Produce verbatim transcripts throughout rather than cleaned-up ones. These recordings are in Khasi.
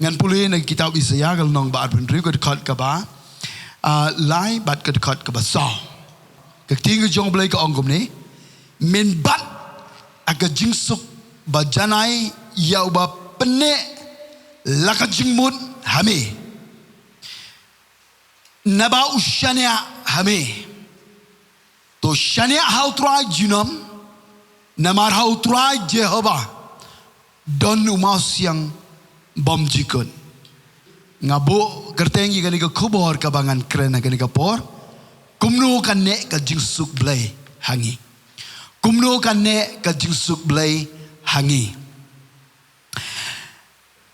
Ngan pule na ka kitab Isaïah ka lynnong ba arphew hynriew ka dkhot kaba, ah, lai bad ka dkhot kaba saw. Ka ktien ka jong U Blei ka ong kumne: Men bat ha ka jingsuk ba janai ïa uba pynneh la ka jingmut ha me. Naba u shaniah ha me. To shaniah ha U Trai junom, namar ha U Trai Jehobah don u mawsiang bymjukut. Nga buh kyrteng ïa kane ka khubor kaba ngan kren ha kane ka por: Kumno kan neh ka jingsuk Blei ha ngi? Kumno kan neh ka jingsuk Blei ha ngi?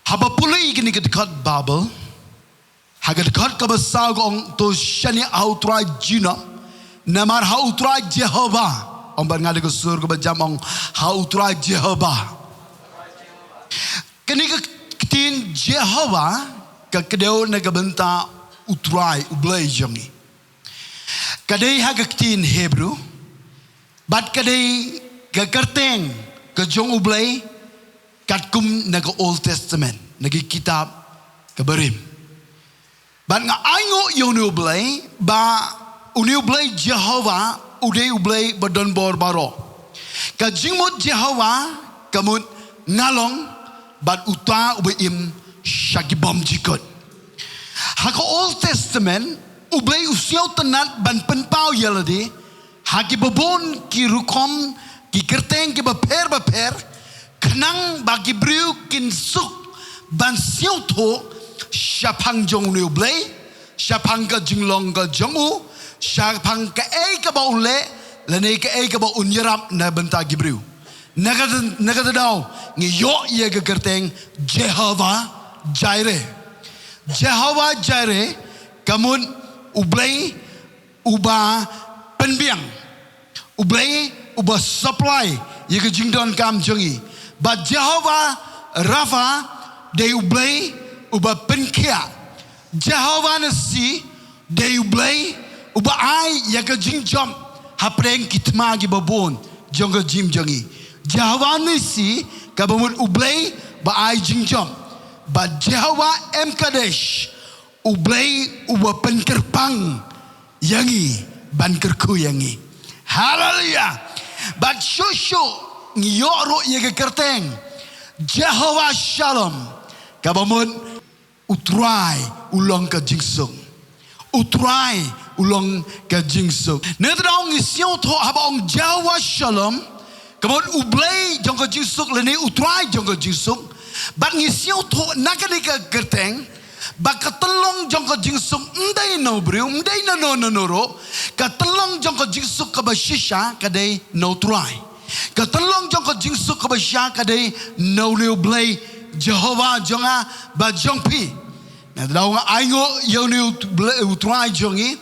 Haba pule ïa kane ka dkhot Baibl, ha ka dkhot kaba saw ka ong: To shaniah ha U Trai junom, namar ha U Trai Jehobah. Ong bad nga da ka sur kaba jam, ong: Ha U Trai Jehobah. Kane ka ktien Jehobah ka kdew na ka bynta U Trai, U Blei jong ngi. Ka dei ha ka ktien Hebru, bad ka dei ka kyrteng ka jong U Blei katkum na ka Old Testament, na ka kitab ka barim. Bad nga ainguh ïa une U Blei ba une U Blei Jehobah u dei U Blei ba don bor baroh. Ka jingmut Jehobah ka mut nga long bad uta uba im sha ki bymjukut. Ha ka Old Testament, U Blei u sngewtynnat ban pynpaw ïa lade ha kiba bun ki rukom, ki kyrteng kiba pher bapher, khnang ba ki briew kin suk ban sngewthuh shaphang jong une U Blei, shaphang ka jinglong ka jong u, shaphang kaei kaba u leh, lane kaei kaba un ïarap na bynta ki briew. Na kata, na kata ka daw ngi ïoh ïa ka kyrteng Jehobah Jireh. Jehobah Jireh ka mut U Blei uba pynbiang, U Blei uba supply ïa ka jingdonkam jong ngi. Bad Jehobah Rapha dei U Blei uba pynkhiah. Jehobah Nissi dei U Blei uba ai ïa ka jingjop hapdeng ki thma kiba bun jong ka jingim jong ngi. Jehobah Nissi kaba mut U Blei ba ai jingjop. Bad Jehobah Mkadesh, U Blei uba pynkyrpang ïa ngi, ban kyrkhu ïa ngi. Haleluya. Bad shuh shuh ngi ïoh ruh ïa ka kyrteng Jehobah Shalom, kaba mut U Trai u long ka jingsuk. U Trai u long ka jingsuk. Na kata ka daw ngi sngewthuh haba ong Jehobah Shalom, ka mut U Blei jong ka jingsuk lane U Trai jong ka jingsuk. Bad ngi sngewthuh na kane ka kyrteng ba ka tyllong jong ka jingsuk ym dei na u briew, ym dei na no na no ruh. Ka tyllong jong ka jingsuk kaba shisha ka dei na U Trai. Ka tyllong jong ka jingsuk kaba shisha ka dei na une U Blei Jehobah jong nga bad jong phi. Nga daw nga ainguh ïa une U Blei, U Trai jong ngi.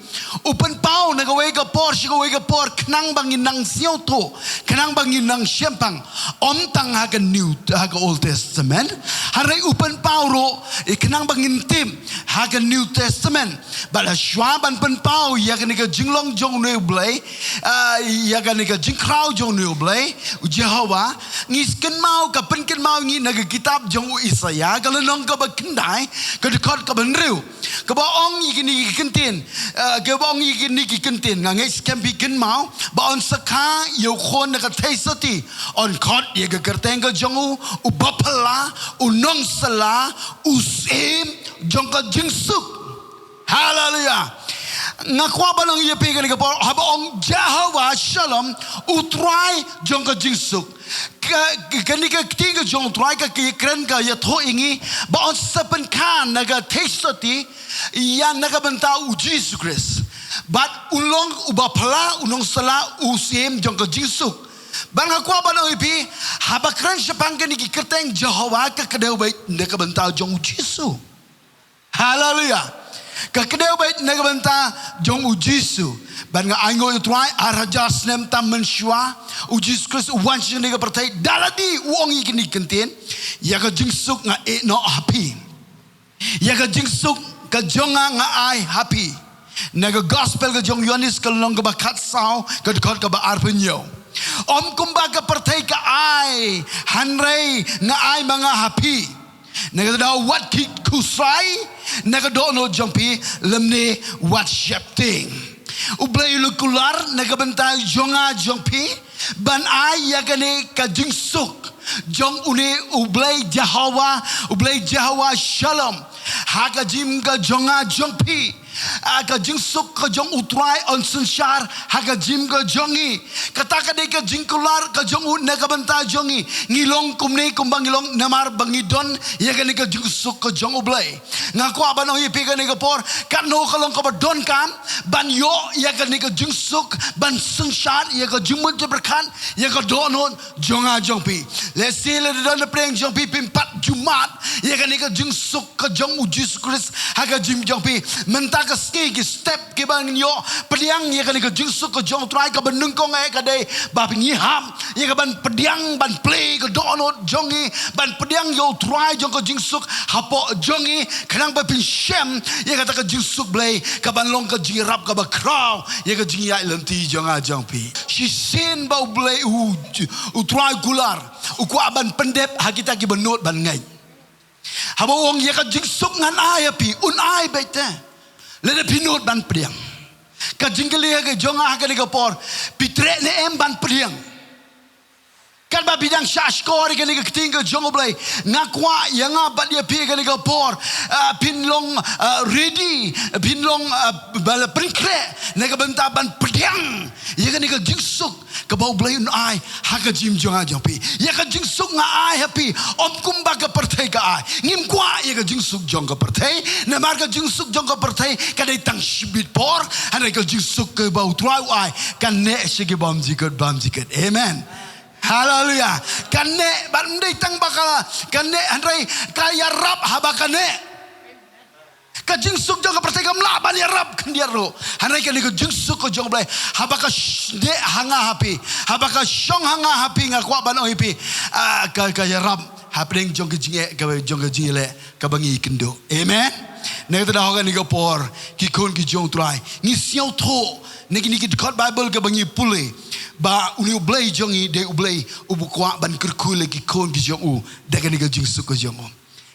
U pynpaw na kawei ka por sha kawei ka por khnang ba ngin nang sngewthuh, khnang ba ngin nang shemphang. Ym tang ha ka New, ha ka Old Testament, hynrei u pynpaw ruh, eh, khnang ba ngin tip ha ka New Testament. Bad hashwa ban pynpaw ïa kane ka jinglong jong une U Blei, ah, ïa kane ka jingkhraw jong une U Blei, U Jehobah, ngi kynmaw, ka pynkynmaw ngi na ka kitab jong u Isaïah, ka lynnong kaba khyndai, ka dkhot kaba hynriew. Kaba ong ïa kine ki kyntien, eh, kaba ong ïa kine ki kyntien, nga ngeit skhem phi kynmaw, ba yn sa kha ïa u khun na ka theisotti, yn khot ïa ka kyrteng ka jong u, u baphylla, u nongsylla, u syiem jong ka jingsuk. Haleluya. Nga kwah ban ong ïa phi kane ka por, haba ong Jehobah Shalom, U Trai jong ka jingsuk. Ka, kane ka ktien ka jong U Trai ka, ka kren ka ïathuh ïa ngi ba yn sa pynkha na ka theisotti ïa na ka bynta U Jisu Khrist. Bad u long u baphylla, u nongsylla, u syiem jong ka jingsuk. Bad nga kwah ban ong ïa phi, haba kren shaphang kine ki kyrteng Jehobah, ka kdew beit na ka bynta jong U Jisu. Haleluya. Ka kdew beit na ka bynta jong U Jisu. Bad nga ainguh ïa U Trai, ar hajar snem tam mynshuwa, U Jisu Khrist u wan sha kane ka pyrthei, da lade u ong ïa kine ki kyntien: Ïa ka jingsuk nga ïeh noh ha phi. Ïa ka jingsuk ka jong nga nga ai ha phi. Na ka Gospel ka jong u Ïoannis ka lynnong kaba khatsaw, ka dkhot kaba arphew hynñiew. Ym kumba ka pyrthei ka ai, hynrei nga ai ma nga ha phi. Na kata daw wat ki khuslai na ka dohnud jong phi, lymne wat sheptieng. U Blei u la kular na ka bynta jong nga jong phi, ban ai ïa kane ka jingsuk jong une U Blei Jehobah, U Blei Jehobah Shalom, ha ka jingim ka jong nga jong phi. Ah, ka jingsuk ka jong U Trai un synshar ha ka jingim ka jong ngi. Kata ka dei ka jingkular ka jong u na ka bynta jong ngi. Ngi long kumne kumba ngi long namar ba ngi don ïa kane ka jingsuk ka jong U Blei. Nga kwah ban ong ïa phi kane ka por, katno ka long kaba donkam ban ïoh ïa kane ka jingsuk, ban synshar ïa ka jingmut jingpyrkhat ïa ka dohnud jong nga jong phi. Lehse lada don na pdeng jong phi phim pat jummat ïa kane ka jingsuk ka jong U Jisu Khrist ha ka jingim jong phi. Mynta ka sngi ki step kiba ngin ïoh pdiang ïa kane ka jingsuk ka jong U Trai, kaba nyngkong eh ka dei ba ngi hap ïa kaban pdiang, ban plie ka dohnud jong ngi, ban pdiang ïa U Trai jong ka jingsuk hapoh jong ngi, khnang ba phin shem ïa kata ka jingsuk Blei kaban long ka jingïarap kaba khraw ïa ka jingïaid lynti jong nga jong phi. Shisien ba U Blei u, U Trai u kular, u kwah ban pyndep ha kita kiba nud ban ngeit. Haba u ong ïa ka jingsuk ngan ai ha phi, un ai beit te. Lada phi nud ban pdiang. Ka jingkylli ha ka jong nga ha kane ka por, phi treh ne em ban pdiang? Katba phi dang shah shkor ïa kane ka ktien ka jong U Blei, nga kwah ïa nga bad ïa phi ha kane ka por, ah, phin long, ah, ready, phin long, ah, ba la pynkhreh na ka bynta ban pdiang ïa kane ka jingsuk kaba U Blei un ai ha ka jingim jong nga jong phi. Ïa ka jingsuk nga ai ha phi, ym kumba ka pyrthei ka ai. Ngim kwah ïa ka jingsuk jong ka pyrthei, namar ka jingsuk jong ka pyrthei ka dei tang shibit por, hynrei ka jingsuk kaba U Trai u ai ka neh sha ki bymjukut bymjukut. Amen. Haleluya. Ka neh, bad ym dei tang ba ka, ka neh, hynrei ka ïarap haba ka neh. Ka jingsuk jong ka pyrthei kam lah ban ïarap khyndiat ruh. Hynrei kane ka jingsuk ka jong U Blei, haba ka sh-, neh ha nga ha phi, haba ka shong ha nga ha phi, nga kwah ban ong ïa phi, ah, ka, ka ïarap hapdeng jong ka jingeh, ka jong ka jingïaleh kaba ngi kynduh. Amen. Na kata daw ha kane ka por, ki khun ki jong U Trai, ngi sngewthuh na kine ki dkhot Baibl kaba ngi pule, ba une U Blei jong ngi dei U Blei uba kwah ban kyrkhu ïa ki khun ki jong u da kane ka jingsuk ka jong u.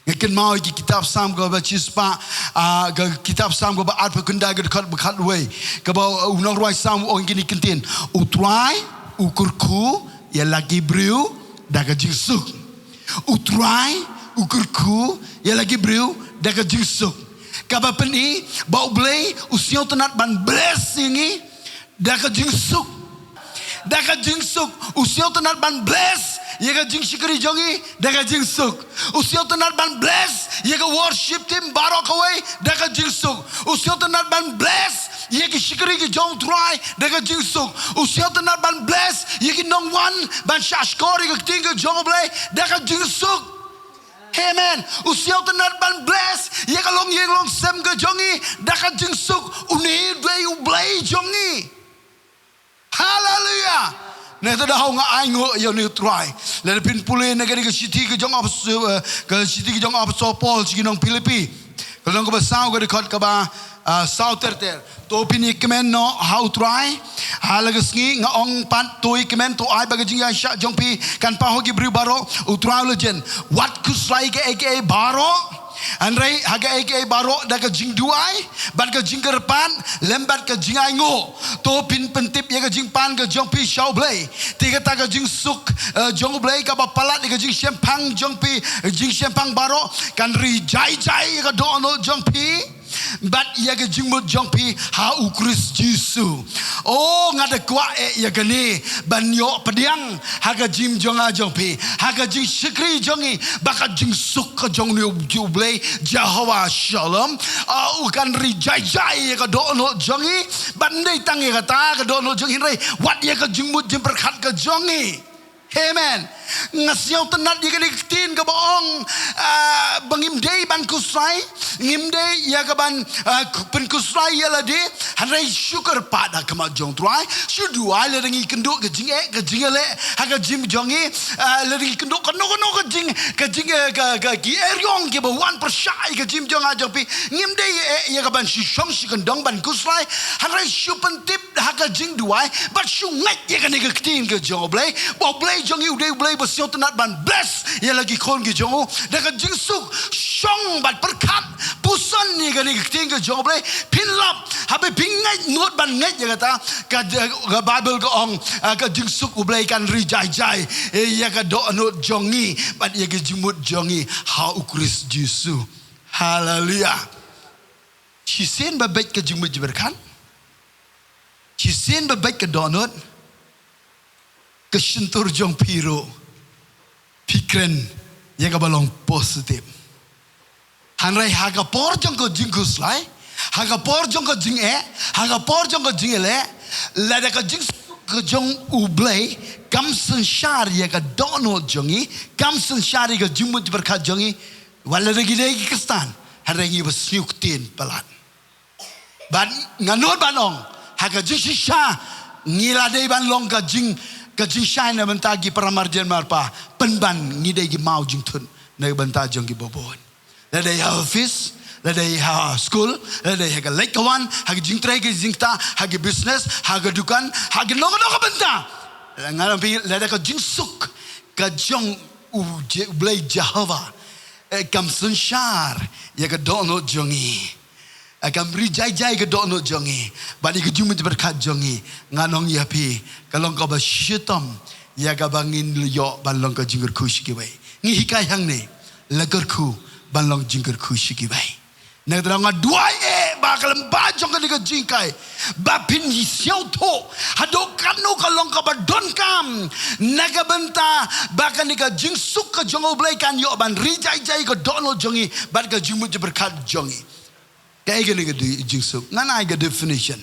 Nga kynmaw ïa ki kitab Salm kaba shispah, ah, ka kitab Salm kaba arphew khyndai, ka dkhot ba khatwei, kaba, uh, u nongrwai Salm u ong kine ki ktien: U Trai u kyrkhu ïa la ki briew da ka jingsuk. U Trai u kyrkhu ïa la ki briew da ka jingsuk. Kaba pyni ba U Blei u sngewtynnat ban bless ïa ngi da ka jingsuk. Da ka jingsuk. U sngewtynnat ban bless ïa ka jingshakri jong ngi da ka jingsuk. U sngewtynnat ban bless ïa ka worship team baroh kawei da ka jingsuk. U sngewtynnat ban bless ïa ki shakri ki jong U Trai da ka jingsuk. U sngewtynnat ban bless ïa ki nongwan ban shah shkor ïa ka ktien ka jong U Blei da ka jingsuk. Amen. U sngewtynnat ban bless ïa ka longïing longsem ka jong ngi da ka jingsuk. Une u dei U Blei jong ngi. Haleluya. Na kata daw nga ainguh ïa une U Trai. Lada phin pule na kane ka shithi ka jong u Apostol, eh, ka shithi ka jong u Apostol Paul sha ki nong Philippi, ka lynnong kaba saw, ka dkhot kaba, ah, saw ter ter. To phin ïakmen noh ha U Trai ha la ka sngi. Nga ong pat, to ïakmen, to ai ba ka jingïaishah jong phi kan paw ha ki briew baroh. U Trai u la jan. Wat khuslai kaei kaei baroh, hynrei ha kaei kaei baroh da ka jingduwai bad ka jingkyrpad lem bad ka jingainguh, to phin pyntip ïa ka jingpan ka jong phi sha U Blei. Te kata ka jingsuk, eh, jong U Blei kaba palat ïa ka jingshemphang jong phi, jingshemphang baroh, kan ri jai jai ïa ka dohnud jong phi bad ïa ka jingmut jong phi ha U Khrist Jisu. Oh, nga da kwah eh ïa kane ban ïoh pdiang ha ka jingim jong nga jong phi, ha ka jingshakri jong ngi, ba ka jingsuk ka jong une U Blei Jehovah Shalom, ah, u kan ri jai jai ïa ka dohnud jong ngi. Bad ym dei tang ïa kata ka dohnud jong ngi, hynrei wat ïa ka jingmut jingpyrkhat ka jong ngi. Amen. Nga sngewtynnat ïa kane ka ktien kaba ong, ah, ba ngim dei ban khuslai, ngim dei ïa kaban, ah, k-, pynkhuslai ïa lade, hynrei shu kyrpad ha khmat jong U Trai, shu duwai lada ngi kynduh ka jingeh ka jingïaleh ha ka jingim jong ngi, ah, lada ngi kynduh kano kano ka jing, ka jing, eh, ka, ka, ki eriong kiba wan pyrshah ïa ka jingim jong nga jong phi, ngim dei eh ïa kaban shu shong shu kyndong ban khuslai, hynrei shu pyntip ha ka jingduwai, bad shu ngeit ïa kane ka ktien ka jong U Blei, ba U Blei jong ngi u dei U Blei sngewtynnat ban bless ïa la ki khun ki jong u da ka jingsuk. Shong bad pyrkhat, puson ïa kane ka ktien ka jong U Blei. Phin lap, haba phi ngeit, nud ban ngeit ïa kata, ka, ka Bible ka ong, ah, ka jingsuk U Blei kan ri jai jai, eh, ïa ka dohnud jong ngi bad ïa ka jingmut jong ngi ha U Khrist Jisu. Haleluia. Shisien ba beit ka jingmut jingpyrkhat, shisien ba beit ka dohnud, ka shyntur jong phi ruh phi kren ïa kaba long positive. Hynrei ha ka por jong ka jingkhuslai, ha ka por jong ka jingeh, ha ka por jong ka jingeh, lada ka jingsuk ka jong U Blei kam synshar ïa ka dohnud jong ngi, kam synshar ïa ka jingmut jingpyrkhat jong ngi, wat lada ngi dei ki Khristan, hynrei ngi ba sngewthuh palat. Bad nga nud ban ong, ha ka jingshisha, ngi la dei ban long ka jing, ka jingshai na bynta ki para marjan marpa, pynban ngi dei ki maw jingthut na bynta jong ki babun. La dei ha office, la dei ha school, la dei ha ka leit ka wan, ha ka jingtrei ka jingktah, ha ka business, ha ka dukan, ha ka nongno ka bynta. Nga lam phi, lada ka jingsuk ka jong U Je-, U Blei Jehovah, eh, kam synshar ïa ka dohnud jong ngi. Kam ri jai jai ka dohnud jong ngi bad ïa ka jingmut jingpyrkhat jong ngi. Ngan ong ïa phi, ka long kaba shitom ïa kaba ngin ïoh ban long ka jingkyrkhu sha kiwei. Ngi hikai hangne, la kyrkhu ban long jingkyrkhu sha kiwei. Na kata nga duwai eh ba ka lem ba jong kane ka jinghikai, ba phin sngewthuh haduh katno ka long kaba donkam na ka bynta ba kane ka jingsuk ka jong U Blei kan ïoh ban ri jai jai ka dohnud jong ngi bad ka jingmut jingpyrkhat jong ngi. Kaei kane ka di-, jingsuk? Ngan ai ka definition.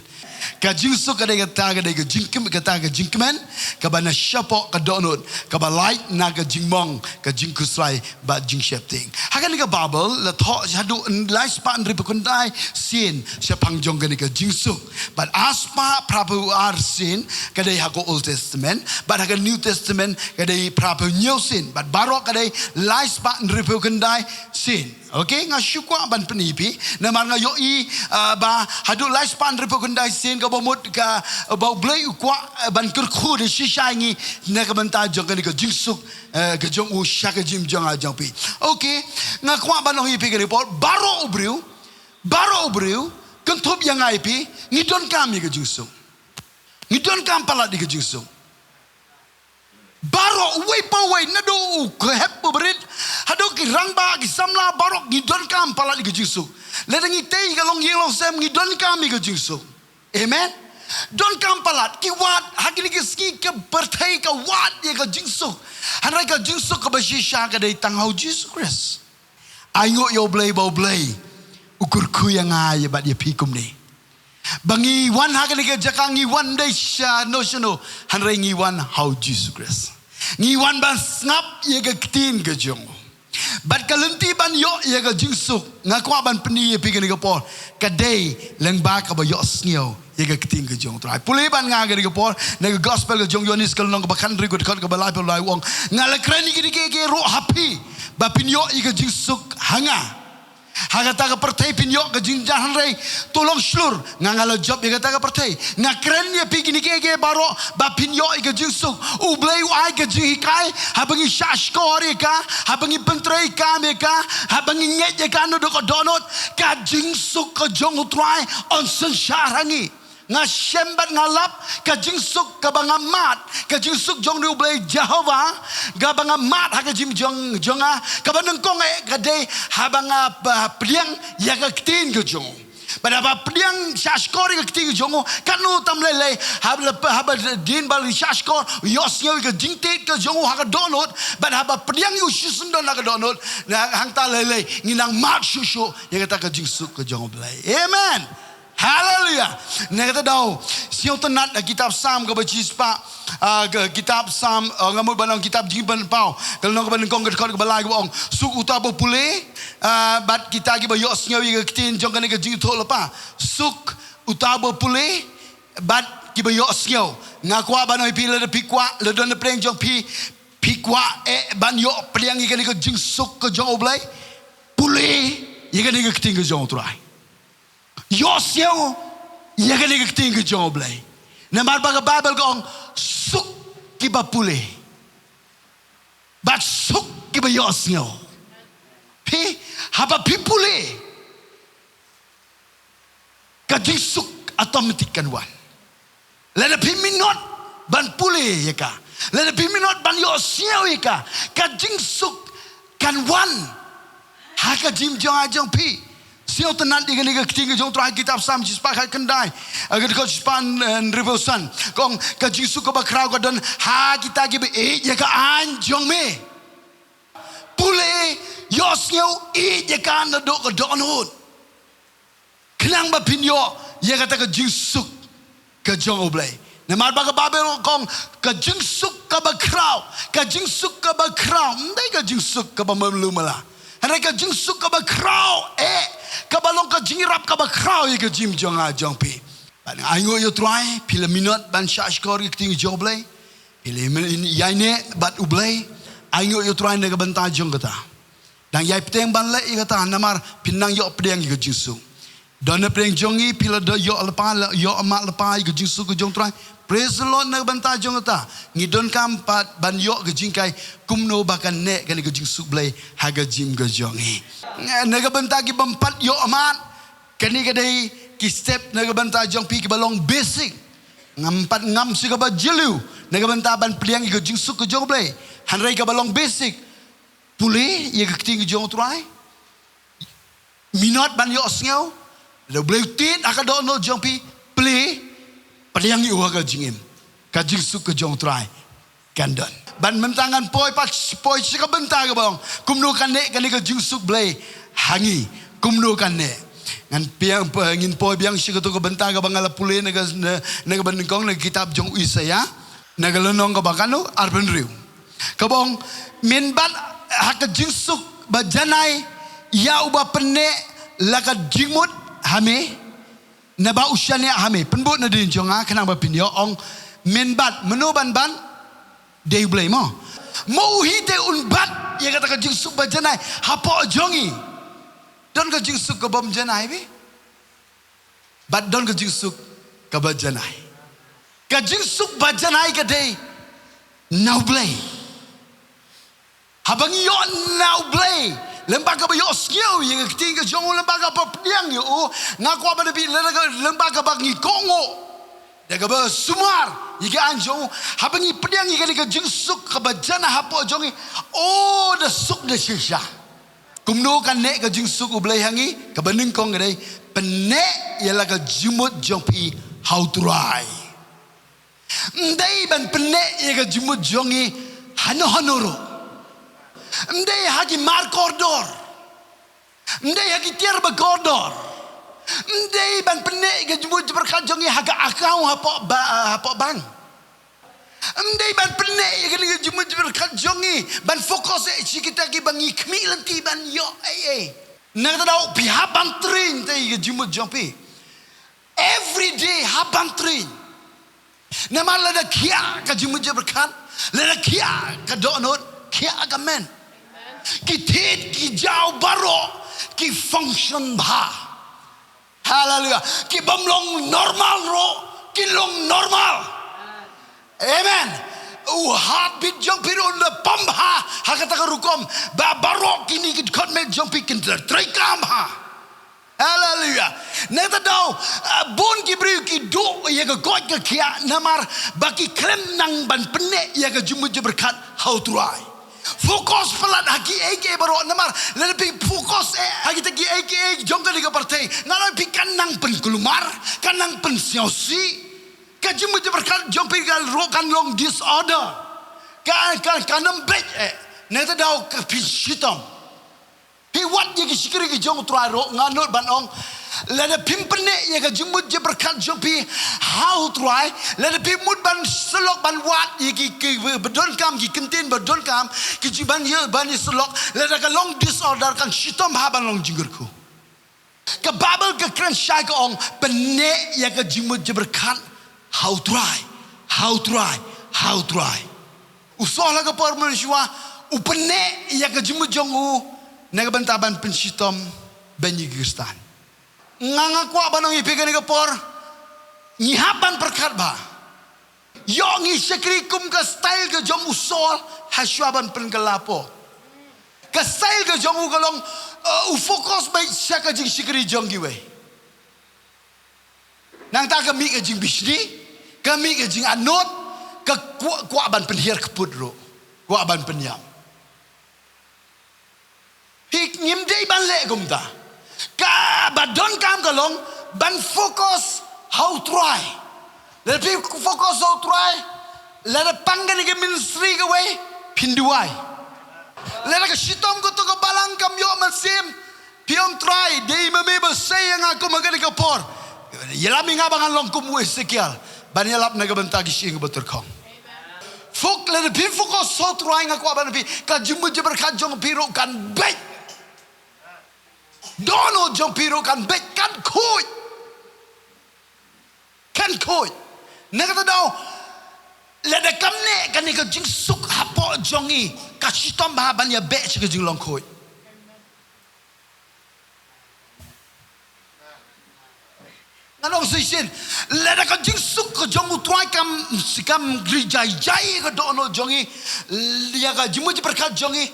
Ka jingsuk ka dei kata, ka dei ka jingkmen, kata ka jingkmen kaba na shapoh ka dohnud, kaba lait na ka jingmong, ka jingkhuslai bad jingsheptieng. Ha kane ka Bible la thoh haduh lai spah hynriewphew khyndai sien shaphang jong kane ka jingsuk. Bad ar spah phraphew ar sien ka dei ha ka Old Testament, bad ha ka New Testament ka dei phraphew hynñiew sien, bad baroh ka dei lai spah hynriewphew khyndai sien. Okay, nga shu kwah ban pyni ïa phi, namar nga ïohi, ah, ba haduh lai spah hynriewphew khyndai sien kaba mut ka, ba U Blei u kwah, ah, ban kyrkhu da shisha ïa ngi na ka bynta jong kane ka jingsuk, eh, ka jong u sha ka jingim jong nga jong phi. Okay, nga kwah ban ong ïa phi kane ka por, baroh u briew, baroh u briew, kynthup ïa nga ïa phi, ngi donkam ïa ka jingsuk. Ngi donkam palat ïa ka jingsuk. Baroh uwei pa uwei, naduh u kyrhep u barit haduh ki rangbah ki samla, baroh ngi donkam palat ïa ka jingsuk. Lada ngi tei ka longïing longsem, ngi donkam ïa ka jingsuk. Amen. Donkam palat, ki wad ha kine ki sngi, ka pyrthei ka wad ïa ka jingsuk. Hynrei ka jingsuk kaba shisha ka dei tang ha U Jisu Khrist. Ai nguh ïa U Blei ba U Blei u kyrkhu ïa nga ïa bad ïa phi kumne. Ba ngi wan ha kane ka jaka, ngi wan dei shano shano, hynrei ngi wan ha U Jisu Khrist. Ngi wan ban sngap ïa ka ktien ka jong u. Bad ka lynti ban ïoh ïa ka jingsuk, nga kwah ban pyni ïa phi kane ka por, ka dei lyngba kaba ïohsngew ïa ka ktien ka jong u Trai. Pule bad nga kane ka por na ka gospel ka jong u Ïoannis ka lynnong kaba khathynriew ka dkhot kaba laiphew lai, u ong, nga la kren ïa kine kiei kiei ruh ha phi, ba phin ïoh ïa ka jingsuk ha nga. Ha kata ka pyrthei phin ïoh ka jingjan, hynrei to long shlur, nga nga la jop ïa kata ka pyrthei. Nga kren ïa phi kine kiei kiei baroh ba phin ïoh ïa ka jingsuk. U Blei u ai ka jinghikai, haba ngi shahshkor ïa ka, haba ngi pyntrei kam ïa ka, haba ngi ngeit ïa ka naduh ka dohnud, ka jingsuk ka jong u Trai un synshar ha ngi. Nga shem bad nga lap, ka jingsuk kaba nga mad, ka jingsuk jong U Blei Jehovah, kaba nga mad ha ka jingim jong, jong nga, kaba nyngkong eh ka dei haba nga, ah, pdiang ïa ka ktien ka jong u. Bad haba pdiang shahshkor ïa ka ktien ka jong u, katno tam lei lei, haba, haba dien ba la shahshkor, ïohsngew ïa ka jingtied ka jong u ha ka dohnud, bad haba pdiang ïa u shisyndon ha ka dohnud, na hangta lei lei ngi nang mad shuh shuh ïa kata ka jingsuk ka jong U Blei. Amen. Haleluia. Na kata ka daw, sngewtynnat ha kitab Salm kaba shispah, ah, ka kitab Salm, ah, nga mut ban ong kitab Jingpynpaw, ka lynnong kaba nyngkong ka dkhot kaba lai kaba ong, suk uta uba pule, ah, bad kita kiba ïohsngew ïa ka ktien jong kane ka jingïathuhlypa. Suk uta uba pule bad kiba ïohsngew. Nga kwah ban ong ïa phi, lada phi kwah, lada don napdeng jong phi, phi kwah eh ban ïoh pdiang ïa kane ka jingsuk ka jong U Blei, pule ïa kane ka ktien ka jong U Trai. Ïohsngew ïa kane ka ktien ka jong U Blei. Namar ba ka Baibl ka ong, suk kiba pule. Bad suk kiba ïohsngew. Phi, haba phi pule, ka jingsuk automatic kan wan. Lada phi minot ban pule ïa ka, lada phi minot ban ïohsngew ïa ka, ka jingsuk kan wan ha ka jingim jong nga jong phi. Sngewtynnad ïa kane ka ktien ka jong U Trai, kitab Salm shispah khatkhyndai, ka dkhot shispah hynriewphew san. Ka ong, ka jingsuk kaba khraw ka don ha kita kiba ïeit ïa ka aiñ jong me. Pule, ïohsngew, ïeit ïa ka naduh ka dohnud, khnang ba phin ïoh ïa kata ka jingsuk ka jong U Blei. Namar ba ka Baibl ka ong, ka jingsuk kaba khraw, ka jingsuk kaba khraw, ym dei ka jingsuk kaba malu mala, hynrei ka jingsuk kaba khraw eh, kaba long ka jingïarap kaba khraw ïa ka jingim jong nga jong phi. Bad nga ainguh ïa U Trai, phi la minot ban shahshkor ïa ka ktien jong U Blei, phi la ïaineh bad U Blei. Ainguh ïa U Trai na ka bynta jong kata. Dang ïai pdiang ban leh ïa kata, namar phin nang ïoh pdiang ïa ka jingsuk. Don na pdeng jong ngi, phi la ïoh lypa, la ïoh mad lypa ïa ka jingsuk ka jong U Trai. Praise the Lord na ka bynta jong kata. Ngi donkam pat ban ïoh ka jinghikai kumno ba kan neh kane ka jingsuk Blei ha ka jingim ka jong ngi. Na ka bynta ki bym pat ïoh mad, kane ka dei ki step na ka bynta jong phi kiba long basic. Ngam pat ngam shuh kaba jylliew na ka bynta ban pdiang ïa ka jingsuk ka jong U Blei, hynrei kaba long basic, pule ïa ka ktien ka jong U Trai. Minot ban ïohsngew. Lada U Blei u tied ha ka dohnud jong phi, pule, pdiang ïa u ha ka jingim, ka jingsuk ka jong U Trai kan don. Bad mynta ngan poi pat, poi sha ka bynta kaba ong, kumno kan neh kane ka jingsuk Blei ha ngi, kumno kan neh. Ngan pdiang, ngin poi biang sha kato ka bynta kaba nga la pule na ka, na, na kaba nyngkong, na ka kitab jong u Isaïah, na ka lynnong kaba katno, arphew hynriew. Kaba ong, mynbad ha ka jingsuk ba janai ïa uba pynneh la ka jingmut ha me, naba u shaniah ha me. Pynbud nadien jong nga khnang ba phin ïoh, ong, mynbad, mano ban bad? Dei U Blei mo. Mo u hi te un bad ïa kata ka jingsuk ba janai hapoh jong ngi. Don ka jingsuk ka bym janai bha, bad don ka jingsuk kaba janai. Ka jingsuk ba janai ka dei na U Blei. Haba ngi ïoh na U Blei, lem bad kaba ïohsngew ïa ka ktien ka jong u, lem bad kaba pdiang ïa u, nga kwah ban ong ïa phi, lem bad kaba ngi kohnguh da kaba sumar ïa ka aiñ jong u, haba ngi pdiang ïa kane ka jingsuk kaba janai hapoh jong ngi, oh, da suk da shisha. Kumno kan neh ka jingsuk U Blei ha ngi? Kaba nyngkong ka dei, pynneh ïa la ka jingmut jong phi ha U Trai. Ym dei ban pynneh ïa ka jingmut jong ngi hano hano ruh. Ym dei ha ki mar kordor. Ym dei ha ki tiar ba kordor. Ym dei ban pynneh ïa ka jingmut jingpyrkhat jong ngi ha ka account hapoh ba, hapoh bank. Ym dei ban pynneh ïa ka jingmut jingpyrkhat jong ngi ban focus eh sha kita kiba ngi khmih lynti ban ïoh ei ei. Na kata ka daw phi hap ban train te ïa ka jingmut jong phi. Every day hap ban train. Namar lada khiah ka jingmut jingpyrkhat, lada khiah ka dohnud, khiah ka met, ki thied ki jaw baroh ki function bha. Haleluia. Ki bym long normal ruh ki long normal. Amen. U heartbeat jong phi ruh un da pump bha ha kata ka rukom ba baroh kine ki dkhot met jong phi kin da treikam bha. Haleluia. Na kata ka daw, ah, bun ki briew ki duh ïa ka koit ka khiah namar ba ki khlem nang ban pynneh ïa ka jingmut jingpyrkhat ha U Trai. Focus palat ha kiei kiei baroh namar lada phi focus eh ha kita kiei kiei jong kane ka pyrthei, nga ong ïa phi kan nang pynkulmar, kan nang pynsngewsih. Ka jingmut jingpyrkhat jong phi kan ruh kan long disorder. Kan, kan, kan ym beit eh. Na kata ka daw ka pynshitom. Phi wad ïa ki shakri ki jong U Trai ruh, nga nud ban ong, lada phim pynneh ïa ka jingmut jingpyrkhat jong phi ha U Trai, lada phi mut ban sylloh ban wad ïa ki, ki ba donkam, ki kyntien ba donkam, ki jingban ïa, ban ïa sylloh, lada ka long disorder kan shitom bha ban long jingkyrkhu. Ka Baibl ka kren shai ka ong, pynneh ïa ka jingmut jingpyrkhat ha U Trai, ha U Trai, ha U Trai. U Saul ha ka por mynshuwa u pynneh ïa ka jingmut jong u na ka bynta ban pynshitom bad ngi ki Khristan. Nga, nga kwah ban ong ïa phi kane ka por, ngi hap ban pyrkhat bha. Ïoh ngi shakri kum ka style ka jong u Saul, ha shuwa ban pynkylla por. Ka style ka jong u ka long, uh, u focus beit sha ka jingshakri jong kiwei. Nangta ka mih ka jingbishni, ka mih ka jingangnud, ka kwah, kwah ban pynhiar kput ruh, kwah ban pynïap. Phi ngim dei ban leh kumta. Kaba donkam ka long ban focus ha u Trai. Lada phi focus ha u Trai, lada pang kane ka ministry kawei, phin duwai. Lada ka shitom kato ka balang kam ïoh mynsiem, phi ong Trai, dei ma me ba sei ïa nga kum ha kane ka por. Ïalam ïa nga ba ngan long kum u Esekiel, ban ïalap na ka bynta ki shyieng ba tyrkhong. Fok, lada phi focus ha u Trai, nga kwah ban ong ïa phi, ka jingmut jingpyrkhat jong phi ruh kan beit. Dohnud jong phi ruh kan beit, kan khuid. Kan khuid. Na kata ka daw, lada kam neh kane ka jingsuk hapoh jong ngi, ka shitom bha ban ïabeh sha ka jinglong khuid. Ngan ong shisien, lada ka jingsuk ka jong u Trai kam, kam ri jai jai ka dohnud jong ngi, ïa ka jingmut jingpyrkhat jong ngi,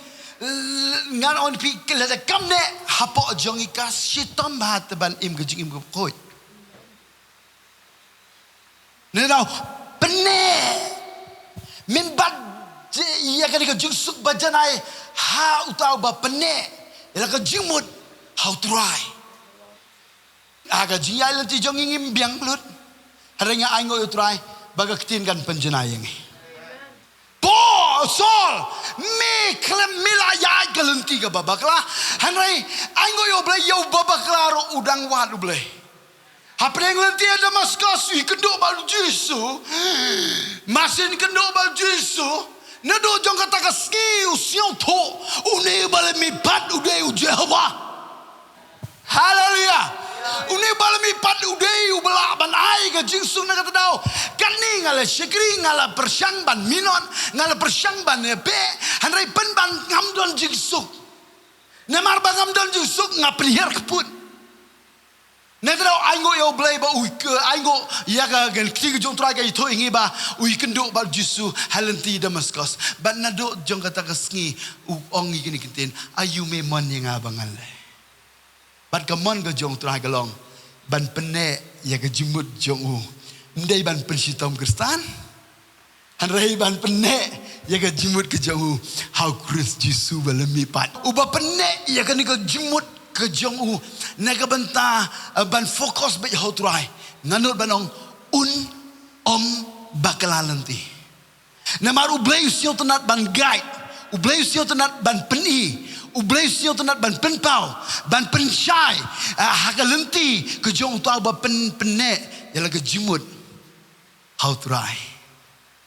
ngan ong ïa phi, lada kam neh hapoh jong ngi, ka shitom bha te ban im ka jingim ka khuid. Nangta pyneh. Mynba ïa kane ka jingsuk ba janai ha uta uba pyneh ïa la ka jingmut ha u Trai. Ha ka jingïaid lynti jong ngi ngim biang lut. Hynrei nga ainguh ïa u Trai ba ka ktien kan pynjanai ïa ngi. Paul, Saul, me khlem, me la ïaid ka lynti kaba bakla. Hynrei ainguh ïa u Blei, ïa uba bakla ruh u dang wad u Blei. Hapdeng lynti ha Damaskus, u ïakynduh bad u Jisu. Mar shu ïakynduh bad u Jisu, naduh jong kata ka sngi u sngewthuh, une uba la mihpat u dei u Jehobah. Haleluya. Une uba la mihpat u dei uba lah ban ai ka jingsuk. Na kata ka daw, kane nga la shakri, nga la pyrshang ban minot, nga la pyrshang ban ïabeh, hynrei pynban ngam don jingsuk. Namar ba ngam don jingsuk, nga pynhiar kput. Na kata ka daw, ainguh ïa u Blei ba u, eh, ainguh ïa ka, ka ktien ka jong u Trai ka ïathuh ïa ngi ba u ïakynduh bad u Jisu ha lynti Damaskus. Bad naduh jong kata ka sngi u ong ïa kine ki ktien, aïu me mon ïa nga ba ngan leh. Bad ka mon ka jong u Trai ka long ban pynneh ïa ka jingmut jong u. Ym dei ban pynshitom Khristan. Hynrei ban pynneh ïa ka jingmut ka jong u ha u Khrist Jisu ba la mihpat. Uba pynneh ïa kane ka jingmut ka jong u na ka bynta, eh, ban focus beit ha u Trai. Nga nud ban ong un ym bakla lynti. Namar u Blei u sngewtynnat ban guide, u Blei u sngewtynnat ban pyni, u Blei u sngewtynnat ban pynpaw, ban pynshai, eh, ha ka lynti ka jong uta uba pyn, pynneh ïa la ka jingmut ha u Trai.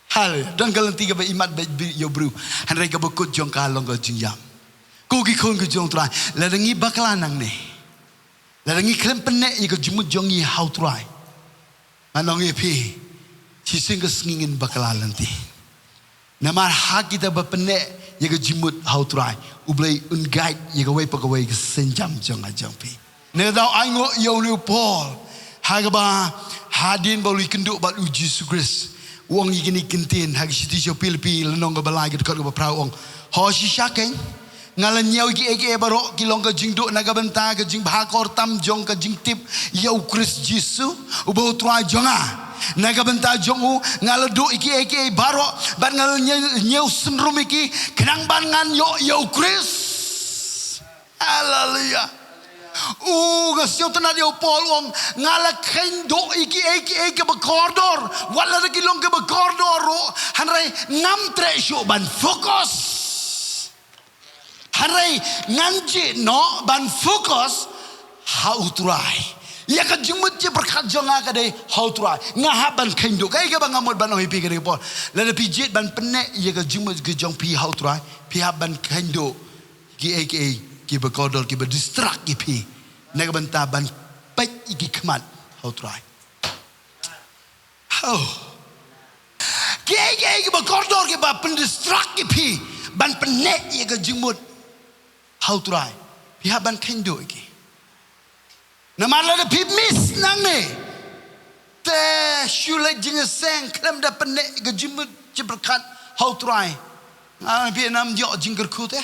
Haleluya. Don ka lynti kaba imat bad ïa u briew, hynrei kaba kut jong ka long ka jingïap. Ko ki khun ka jong u Trai, lada ngi bakla nangne, lada ngi khlem pynneh ïa ka jingmut jong ngi ha u Trai, ngan ong ïa phi, shisien ka sngi ngin bakla lynti. Namar ha kita ba pynneh ïa ka jingmut ha u Trai, u Blei un guide ïa kawei pa kawei ka sienjam jong nga jong phi. Nangta ainguh ïa une u Paul, ha kaba hadien ba u la ïakynduh bad u Jisu Khrist, u ong ïa kine ki ktien ha ka shithi sha u Philippi lynnong kaba lai ka dkhot kaba phra, u ong, ho shisha keiñ nga la ñiew ïa kiei kiei baroh ki long ka jingduh na ka bynta ka jingbha kor tam jong ka jingtip ïa u Khrist Jisu uba u Trai jong nga. Na ka bynta jong u nga la duh ïa kiei kiei baroh bad nga la ñiew, ñiew synrum ïa ki khnang ban ngan ïoh ïa u Khrist. Haleluya. U, nga sngewtynnat ïa u Paul u ong, nga la kheiñ duh ïa kiei kiei kiba kordor, wat la ki long kiba kordor ruh, hynrei ngam treh shuh ban focus. Hynrei ngan jied noh ban focus ha u Trai. Ïa ka jingmut jingpyrkhat jong nga ka dei ha u Trai. Nga hap ban kheiñ duh. Kaei kaba nga mut ban ong ïa phi ka dei ka por, lada phi jied ban pynneh ïa ka jingmut ka jong phi ha u Trai, phi hap ban kheiñ duh kiei kiei kiba kordor, kiba distract ïa phi na ka bynta ban peit ïa ki khmat ha u Trai. Oh. Kiei kiei kiba kordor kiba pyndistract ïa phi ban pynneh ïa ka jingmut ha u Trai, phi hap ban kheiñ duh ïa ki. Namar lada phi miss nangne, te shu leit jingïaseng khlem da pynneh ka jingmut jingpyrkhat ha u Trai. Nga phi nam ïoh jingkyrkhu te.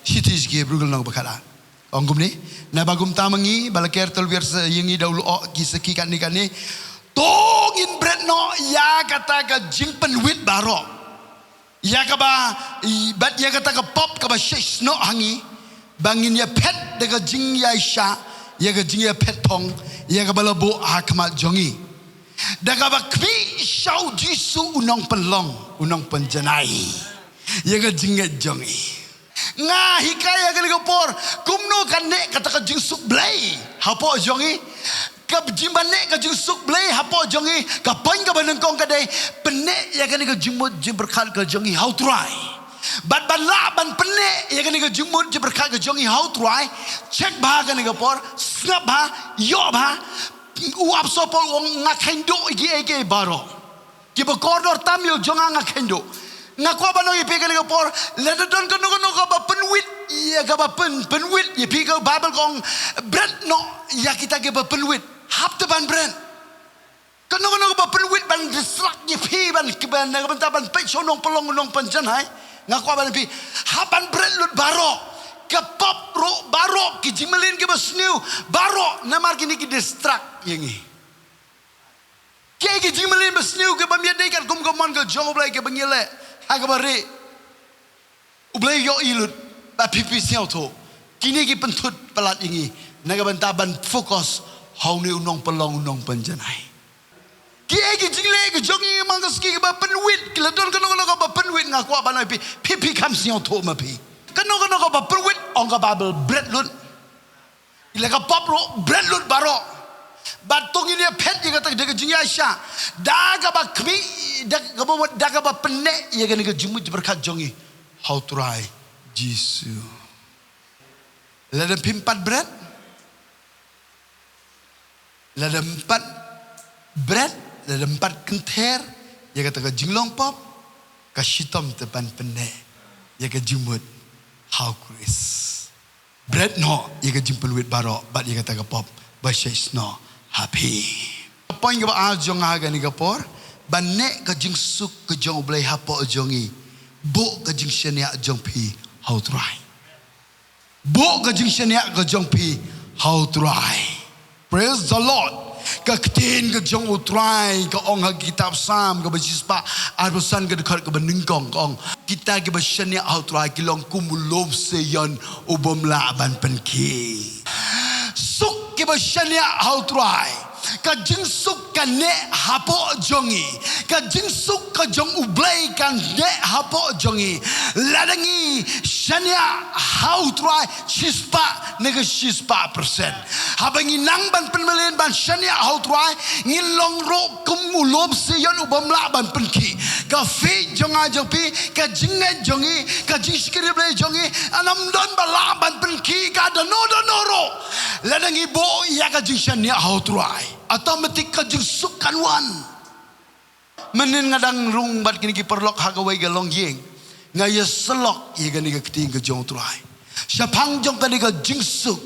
Shithi ki Hebru ka lynnong ba khatlai. Ong kumne, naba kumta ma ngi, ba la ker tylwiar sa ïa ngi da u lyoh ki sakhi katne katne. To ngin bret noh ïa kata ka jingpynwit baroh. Ïa kaba, i, bad ïa kata ka pop kaba shait snoh ha ngi. Ba ngin ïa phet da ka jingïaishah, ïa ka jingïaphet thong, ïa kaba la buh ha khmat jong ngi. Da kaba khmih sha u Jisu u nongpynlong, u nongpynjanai. Ïa ka jingngeit jong ngi. Nga hikai ïa kane ka por, kumno kan neh kata ka jingsuk Blei hapoh jong ngi. Ka jingban neh ka jingsuk Blei hapoh jong ngi, ka point kaba nyngkong ka dei, pynneh ïa kane ka jingmut jingpyrkhat ka jong ngi ha u Trai. Bad ban lah ban pynneh ïa kane ka jingmut jingpyrkhat ka jong ngi ha u Trai, check bha kane ka por, sngap bha, ïoh bha, u apostol Paul u ong nga kheiñ duh ïa kiei kiei baroh. Kiba kordor tam ïa u jong nga nga kheiñ duh. Nga kwah ban ong ïa phi kane ka por, lada don kano kano kaba pynwit, ïa kaba pyn, pynwit, ïa phi ka Baibl ka ong, bret noh ïa kita kiba pynwit. Hap te ban bret. Kano kano kaba pynwit ban distract ïa phi ban, kiba na ka bynta ban peit sha u nongpynlong u nongpynjanai. Nga kwah ban ong ïa phi, hap ban bret lut baroh. Ka pop ruh baroh, ki jingmlien kiba sniew baroh, namar kine ki distract ïa ngi. Kiei ki jingmlien ba sniew kiba ym ïadei katkum ka mon ka jong U Blei kiba ngi leh ha kaba rieh. U Blei u ïohi lut, ba phi phi sngewthuh. Kine ki pynthut palat ïa ngi na ka bynta ban focus ha une u nongpynlong u nongpynjanai. Kiei ki jingleh ki jong ngi man ka sngi kiba pynwit, ki la don kano kano kaba pynwit, nga kwah ban ong ïa phi, phi phi kham sngewthuh ma phi. Kano kano kaba pynwit, ong ka Baibl, bret lut. Ïa la ka pop ruh bret lut baroh. Bad to ngin ïa phet ïa kata da ka jingïaishah, da kaba khmih, da kaba, da kaba pynneh ïa kane ka jingmut jingpyrkhat jong ngi ha u Trai Jisu. Lada phim pat bret, lada phim pat bret, lada phim pat kynther ïa kata ka jinglong pop, ka shitom te ban pynneh ïa ka jingmut ha u Khrist. Bret noh ïa ka jingpynwit baroh bad ïa kata ka pop ba shait snoh ha phi. Ka point kaba ar jong nga ha kane ka por, ban neh ka jingsuk ka jong U Blei hapoh jong ngi, buh ka jingshaniah jong phi ha u Trai. Buh ka jingshaniah ka jong phi ha u Trai. Praise the Lord. Ka ktien ka jong u Trai ka ong ha kitab Salm kaba shispah arphew san ka dkhot kaba nyngkong ka ong, kita kiba shaniah ha u Trai ki long kum u lum Sion u bym lah ban pynkhih. Suk kiba shaniah ha u Trai. Ka jingsuk ka neh hapoh jong ngi. Ka jingsuk ka jong U Blei ka neh hapoh jong ngi. Lada ngi shaniah ha u Trai shispah ne ka shispah percent. Haba ngi nang ban pynmlien ban shaniah ha u Trai, ngin long ruh kum u lum Sion u bym lah ban pynkhih. Ka faith jong nga jong phi, ka jingngeit jong ngi, ka jingshakri Blei jong ngi, ym don ba lah ban pynkhih ka da no da no ruh. Lada ngi buh ïa ka jingshaniah ha u Trai, automatic ka jingsuk kan wan. Mynhynnin nga dang rung bad kine ki paralok ha kawei ka longïing, nga ïa syllok ïa kane ka ktien ka jong u Trai shaphang jong kane ka jingsuk.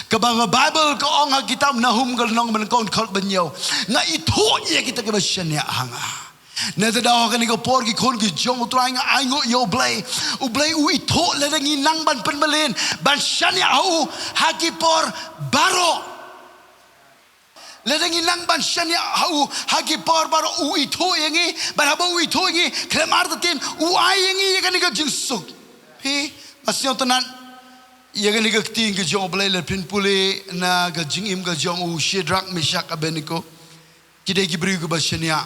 Kaba ka Baibl ka ong ha kitab Nahum ka lynnong ba nyngkong dkhot ba hynñiew, nga ithuh ïa kita kiba shaniah ha nga. Nangta da ha kane ka por ki khun ki jong u Trai nga ainguh ïa U Blei. U Blei u ithuh lada ngi nang ban pynmlien ban shaniah ha u ha ki por baroh. Lada ngi nang ban shaniah ha u ha ki por baroh, u ithuh ïa ngi, bad haba u ithuh ïa ngi khlem artatien u ai ïa ngi ïa kane ka jingsuk. Phi, ma sngewtynnat ïa kane ka ktien ka jong U Blei lada phin pule na ka jingim ka jong u Shadrak, Meshak, Abednego. Ki dei ki briew kiba shaniah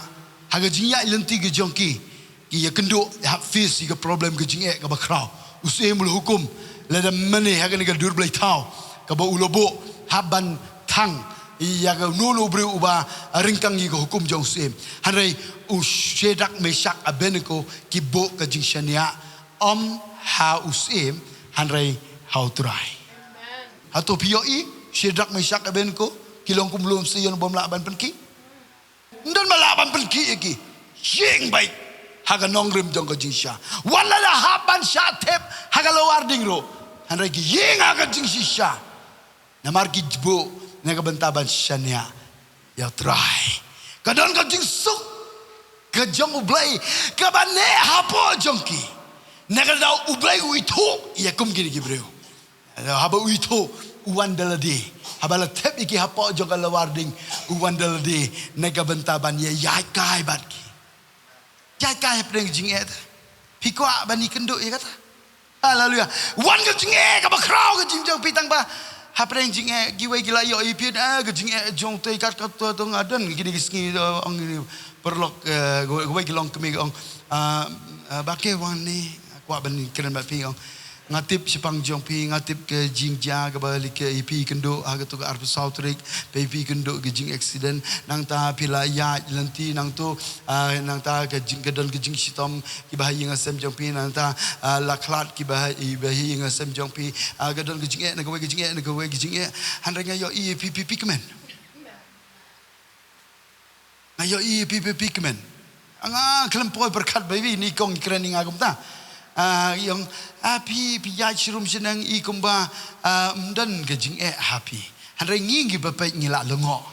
ha ka jingïaid lynti ka jong ki. Ki ïakynduh hap face ïa ka problem ka jingeh kaba khraw. U syiem u la hukum, lada mane ha kane ka dur blei thaw kaba u la buh, hap ban thang ïa kano kano u briew uba ryngkang ïa ka hukum jong u syiem. Hynrei u Shadrak, Meshak, Abednego ki buh ka jingshaniah ym ha u syiem hynrei ha u Trai. Hato phi ïohi Shadrak, Meshak, Abednego ki long kum u lum Sion u bym lah ban pynkhih? Ym don ba lah ban pynkhih ïa ki. Ïeng beit ha ka nongrim jong ka jingshisha. Wat la da hap ban shah thep ha ka lawar ding ruh, hynrei ki ïeng ha ka jingshisha. Namar ki jbuh na ka bynta ban shaniah ïa U Trai. Ka don ka jingsuk ka jong U Blei kaba neh hapoh jong ki. Na ka daw U Blei u ithuh ïa kum kine ki briew. Haba u ithuh u wan da lade. Haba la thep ïa ki hapoh jong ka lawar ding u wan da lade. Na ka bynta ban ïa ïaid kai bad ki. Ïaid kai hapdeng jingeh te. Phi kwah ban ïakynduh ïa kata. Haleluya. Wan ka jingeh kaba khraw ka jingjop phi tang ba hapdeng jingeh kiwei ki la ïoh ïa phi, eh, ka jingeh jong te kat kat to to nga don kine ki sngi, eh, ong kine paralok, eh, kiwei ki long kmie ong, ah, ah, ba ke wan ne kwah ban kren bad phi ong. Nga tip shaphang jong phi, nga tip ka jingjia kaba leit ïa phi kynduh ha kato ka arphew saw tarik, phi phi kynduh ka jing accident, nangta phi la ïaid lynti nangto, ah, nangta ka jing, ka don ka jingshitom kiba ha ïing ha sem jong phi, nangta, ah, la khlad kiba ha, kiba ha ïing ha sem jong phi, ah, ka don ka jingeh na kawei ka jingeh na kawei ka jingeh. Hynrei nga ïohi phi phi phi kmen. Nga ïohi phi phi phi kmen. Nga khlem poi pyrkhat ba phi ni kong kren ïa nga kumta. Ah, ïong, ah, phi phi ïaid sharum shaneng i kumba, ah, ym don ka jingeh ha phi. Hynrei ngi ngi ba peit ngi la lyngngoh.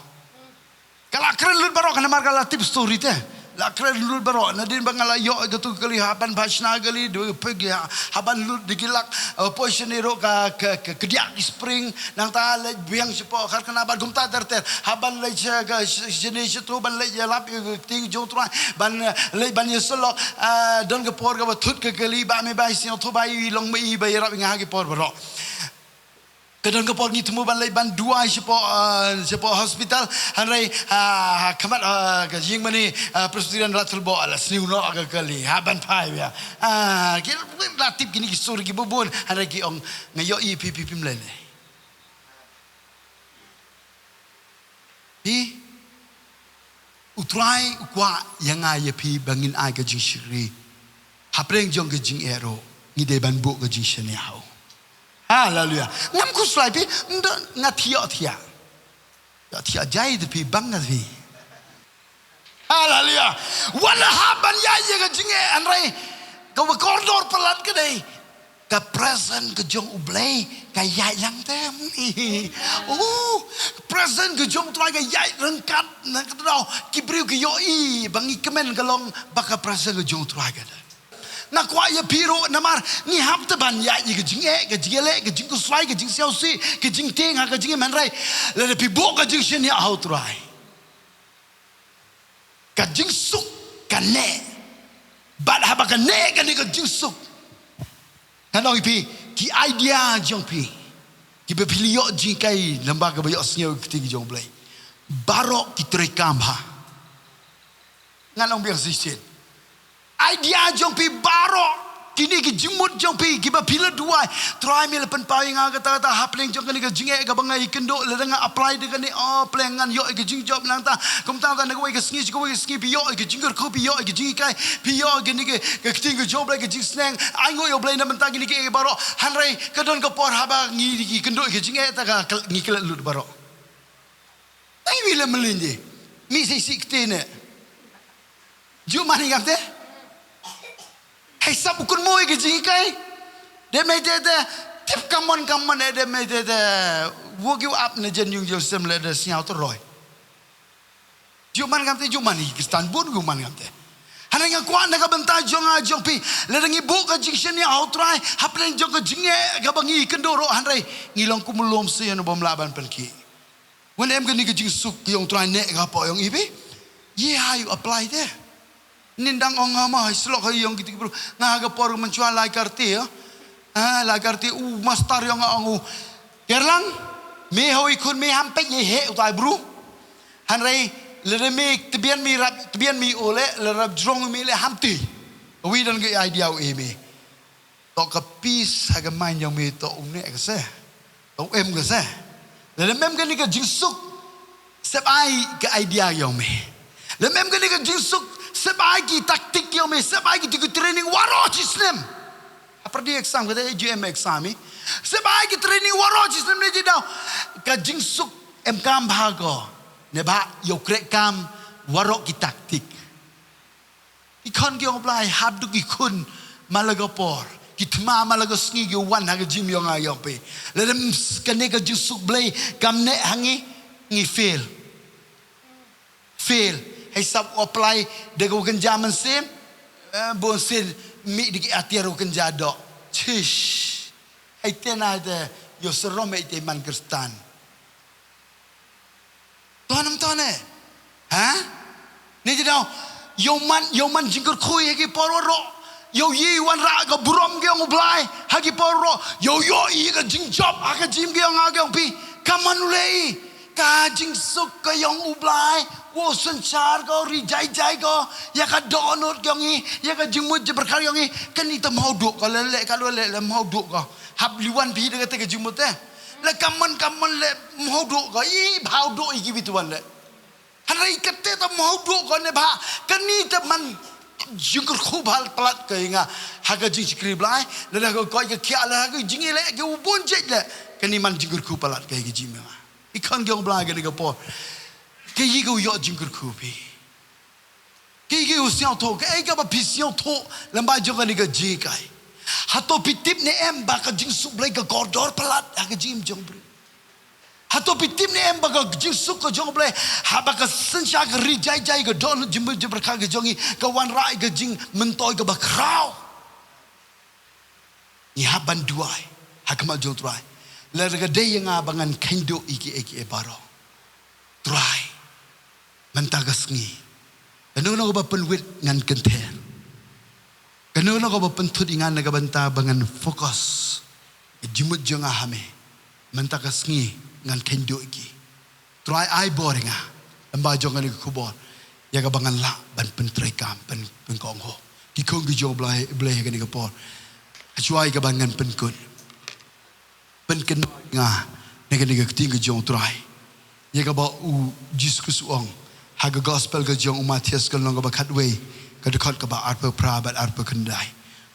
Ka la kren lut baroh ka namar ka la tip story te. La kren lut baroh nadien ba nga la ïoh ïa katu ka kali ha ban bha shna kali dei peit ïa ha ban lut da ki lak, eh, poi shane ruh ka ka ka kdiah ki spring. Nangta leit biang shapoh kharkhana bad kumta ter ter. Ha ban leit sha ka sh-, shane shatru ban leit ïalap ïa ka ktien jong U Trai. Ban, eh, leit ban ïasyllok, eh, don ka por kaba thut ka kali ba me bai sngewthuh ba i long ma i ba ïarap ïa nga ha ki por baroh. Ka don ka por ngi thmu ban leit ban duwai shapoh, eh, shapoh hospital. Hynrei, ah, ha khmat, eh, ka ïing mane, eh, Presbyterian Rathilboh la sniew noh ka kali ha ban phai bia. Ah, ki la tip kine ki sur ki bubun. Hynrei ki ong nga ïohi phi phi phim lei lei. Phi, U Trai u kwah ïa nga ïa phi ba ngin ai ka jingshakri. Hapdeng jong ka jingeh ruh ngi dei ban buh ka jingshaniah ha u. Haleluya. Ngam khuslai phi, ndo nga thiah thiah. Ïa thiah jai te phi bang nga phi. Haleluya. Wat la hap ban ïaid ïa ka jingeh hynrei kaba kordor palat ka dei ka presence ka jong U Blei ka ïaid lang te. Oh, presence ka jong U Trai ka ïaid ryngkat na ka daw ki briew ki ïohi ba ngi kmen ka long ba ka presence ka jong U Trai ka dei. Nga kwah ïa phi ruh namar ngi hap te ban ïaid ïa ka jingeh, ka jingïaleh, ka jingkhuslai, ka jingsiawsih, ka jingtieng ha ka jingim hynrei lada phi buh ka jingshaniah ha U Trai. Ka jingsuk ka neh. Bad haba ka neh kane ka jingsuk. Ngan ong ïa phi, ki idea jong phi. Kiba phi la ïoh jinghikai lyngba kaba ïohsngew ïa ka ktien jong U Blei. Baroh ki treikam ha. Ngan ong biang shisien. Idea jong phi baroh. Kine ki jingmut jong phi kiba phi la duwai. Trai me la pynpaw ïa nga kata kata hapdeng jong kane ka jingeh kaba nga ïakynduh lada nga apply da kane, oh, pleng ngan ïoh ïa ka jingjop nangta. Kumta ta na kawei ka sngi sha kawei ka sngi phi ïoh ïa ka jingkyrkhu phi ïoh ïa ka jinghikai phi ïoh ïa kane ka, ka ktien ka jong U Blei ka jingsneng. Ai nguh ïa U Blei na bynta kine kiei baroh. Hynrei ka don ka por haba ngi ïakynduh ïa ka jingeh ta ka ngi klet lut baroh. Ai wi la mlin ji. Mi si si kti ne. Ju mani kam te. Hai sap u kun moi ka jinghikai. De mai te te. Tip kamon kamon e de mai te te. Wo ki u ap ne jen yung jong sem le de sñiaw to roi. Ju man kam te ju mani Kristan bun ku man kam te. Hynrei nga kwah na ka bynta jong nga jong phi. Lada ngi buh ka jingshaniah ha U Trai hapdeng jong ka jingeh kaba ngi kynduh ruh hynrei ngi long kum u lum sien u bym lah ban pynkhih. Wan em kane ka jingsuk ka jong U Trai neh ka hapoh jong i phi. Ye ha u apply te. Nin dang ong nga ma ha slok ha jong kiti ki briew. Nga ha ka por mynshuwa lai karte ïa. Ah, lai karte u master jong nga ong u. Kerlang me hoi khun me ham peit ye he utai briew. Hynrei lada me tbian me rap tbian me u le lada rap jrong me le ham ti. Wi don ka idea u e me. To ka peace ha ka mind jong me to u neh ka se. To u em ka se. Lada mem kane ka jingsuk. Sep ai ka idea jong me. Lada mem kane ka jingsuk. Sep ai ki tactic jong me. Sep ai ki tu ki training waroh chi snem. Hapyrdi exam kata J M exam i. Sep ai ki training waroh chi snem ne ji daw. Ka jingsuk em kam bha ko. Ne bha ïoh kreh kam waroh ki tactic. Ki khun ki ong Blai hap duk ki khun ma la ka por. Ki thma man la ka sngi ki wan ha ka jingim jong nga jong phi. Lada kane ka jingsuk Blei kam neh ha ngi, ngi fail. Fail. Hei sap u apply da ka u kynja mynsiem. Eh, bun sien mih da ki atiar u kynja doh. Chish. Hei te na te, ïoh sarom hei te man Khristan. To nam to ne. Ha? Ni ti dau. Ïoh man, ïoh man jingkyrkhu ïa ki por waroh. Ïoh ïoh wanrah ka burom ka jong u Blei ha ki por waroh. Ïoh ïoh ïa ka jingjop ha ka jingim ka jong nga ka jong phi. Ka mon u lei. Ka jingsuk ka jong u Blei. Wow synshar ko, ri jai jai ko. Ïa ka dohnud ka jong i. Ïa ka jingmut jingpyrkhat ka jong i. Kane te mawduh ko, leh leh ka leh leh mawduh ko. Hap liwan phi da kata ka jingmut te. La ka mon ka mon leh mawduh ko. I mawduh i ki bit wan leh. Hynrei kata te mawduh ko ne ba kane te man jingkyrkhu ba palat ka ïa nga ha ka jingshakri Blei, lada ka koit ka khiah, lada ka jingïaleh ki u bun jait leh, kane man jingkyrkhu palat ka ïa ka jingim nga. I khang jong Blei kane ka por. Ka ïa ka u ïoh jingkyrkhu phi. Ka ïa ka u sngewthuh, ka ïa ka ba phi sngewthuh lem ba jong kane ka jingkai. Hato phi tip ne em ba ka jingsuk Blei ka kordor palat ha ka jingim jong briew. Hato phi tip ne em ba ka jingsuk ka jong u Blei, ha ba ka synshar ka ri jai jai ka don jingmut jingpyrkhat ka jong i, ka wanrah ka jingmyntoi ka bakhraw. Ngi hap ban duwai ha khmat jong u Trai. Lada ka dei ïa nga ba ngan kheiñ duh ïa kiei kiei baroh, Trai, mynta ka sngi, kano kano kaba pynwit ngan kynther. Kano kano kaba pynthut ïa nga na ka bynta ba ngan focus ïa ka jingmut jong nga ha me. Mynta ka sngi ngan kheiñ duh ïa ki. Trai, ai bor ïa nga lem ba jong kane ka khubor, ïa kaba ngan lah ban pyntreikam, pyn, pynkohnguh. Ki khun ki jong u Blei, Blei ha kane ka por. Hashwa ïa kaba ngan pynkut, pynkynmaw ïa nga na kane ka ktien ka jong u Trai. Ïa kaba u Jisu Khrist u ong ha ka gospel ka jong u Mathaios ka lynnong kaba khatwei, ka dkhot kaba arphew phra bad arphew khyndai.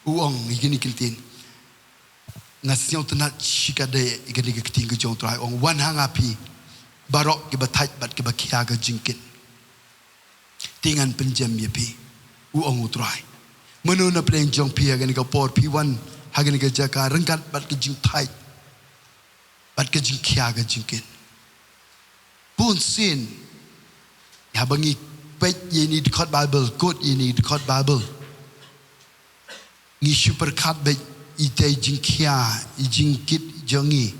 U ong ïa kine ki ktien. Nga sngewtynnat shikatdei ïa kane ka ktien ka jong u Trai, u ong, wan ha nga phi baroh kiba thait bad kiba khia ka jingkit, te ngan pynjem ïa phi, u ong u Trai. Mano na pdeng jong phi ha kane ka por phi wan ha kane ka jaka ryngkat bad ka jingthait bad ka jingkhia ka jingkit? Bun sien, haba ngi peit ïa ine i dkhot Baibl, quote ïa ine i dkhot Baibl, ngi shu pyrkhat beit ïa ite i jingkhia, i jingkit jong ngi.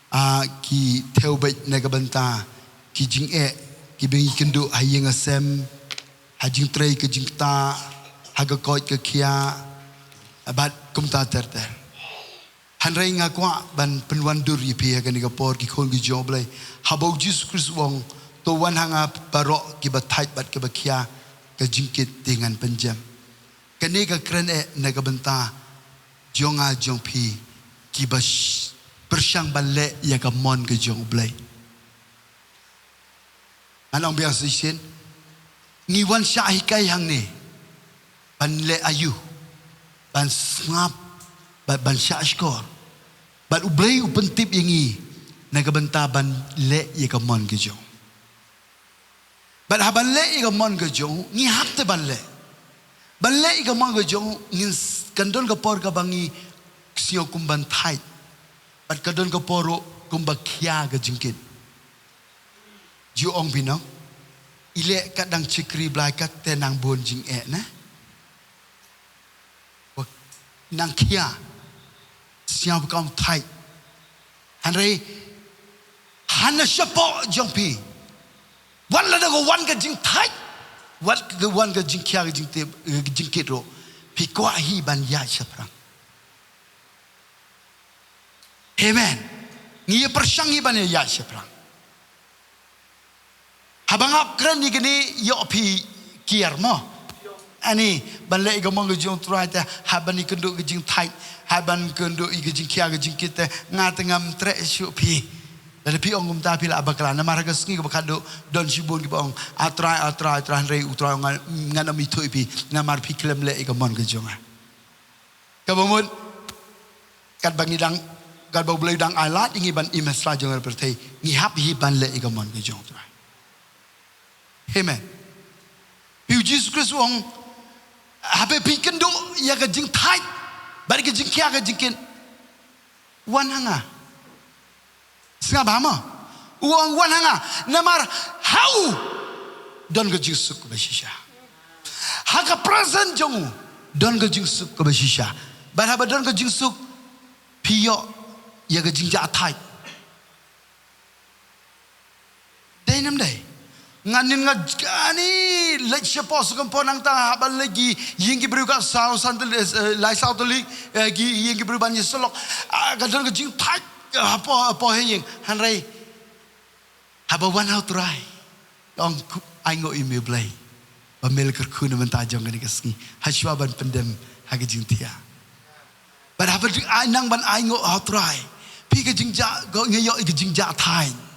Ah, ki thew beit na ka bynta ki jingeh kiba ngi kynduh ha ïing ha sem, ha jingtrei ka jingktah, ha ka koit ka khiah, bad kumta ter ter. Hynrei nga kwah ban pynwandur ïa phi ha kane ka por, ki khun ki jong u Blei, haba u Jisu Khrist u ong, to wan ha nga baroh kiba thait bad kiba khia ka jingkit, te ngan pynjem. Kane ka kren eh na ka bynta jong nga jong phi kiba sh-, pyrshang ban leh ïa ka mon ka jong u Blei. Ngan ong biang shisien, ngi wan shah hikai hangne ban leh aïu? Ban sngap, ban, ban shah shkor. Bad u Blei u pyntip ïa ngi na ka bynta ban leh ïa ka mon ka jong u. Bad haba leh ïa ka mon ka jong u, ngi hap te ban leh. Ban leh ïa ka mon ka jong u, ngin s-, kan don ka por kaba ngi sngew kum ban thait. Bad ka don ka por ruh kumba khia ka jingkit. Ju ong phi nong, i leh kat dang shakri Blei kat te nang bun jingeh ne. Wa nang khia, sngew ba kam thait. Hynrei hana shapoh jong phi, wat lada ka wan ka jingthait, wat ka wan ka jingkhia ka jingtip, eh, jingkit ruh, phi kwah hi ban ïaid shaphrang. Amen. Ngi ïa pyrshang hi ban ïa ïaid shaphrang. Haba nga kren ïa kine, ïoh phi kiar mo? Ani, ban leh ïa ka mon ka jong u Trai te, haba ngi kynduh ka jingthait, haba ngi kynduh ïa ka jingkhia ka jingkit te, nga te ngam treh shuh phi. Lada phi ong kumta phi la bakla, namar ha ka sngi kaba khatduh don shibun kiba ong, "A Trai, A Trai, A Trai," hynrei u Trai u ong, "Ngan, ngan ym ithuh ïa phi, namar phi khlem leh ïa ka mon ka jong nga." Kaba mut, katba ngi dang, katba u Blei u dang ai lad ïa ngi ban im ha sla jong ka pyrthei, ngi hap hi ban leh ïa ka mon ka jong u Trai. Amen. Phi, u Jisu Khrist u ong, haba phi kynduh ïa ka jingthait, Bad ka jingkhia ka jingkit, wan ha nga. Sngap bha mo. U ong wan ha nga. Namar ha u don ka jingsuk kaba shisha. Ha ka presence jong u don ka jingsuk kaba shisha. Bad haba don ka jingsuk, phi ïoh ïa ka jingjahthait. Dei ne ym dei? Nga nin nga kani leit shapoh sha ka por nangta haba leit ki ïing ki briew ka saw san tylli, eh, lai saw tylli, eh, ki ïing ki briew ban ïasyllok. Ah, ka don ka jingthait, eh, hapoh, hapoh ha ïing. Hynrei haba wan ha u Trai, ong, khublei ïa me Blei ba me la kyrkhu na bynta jong kane ka sngi, ha shuwa ban pyndem ha ka jingthiah. Bad haba dei ai nang ban ai nguh ha u Trai, phi ka jingjah, ko ngi ïoh ka jingjahthait.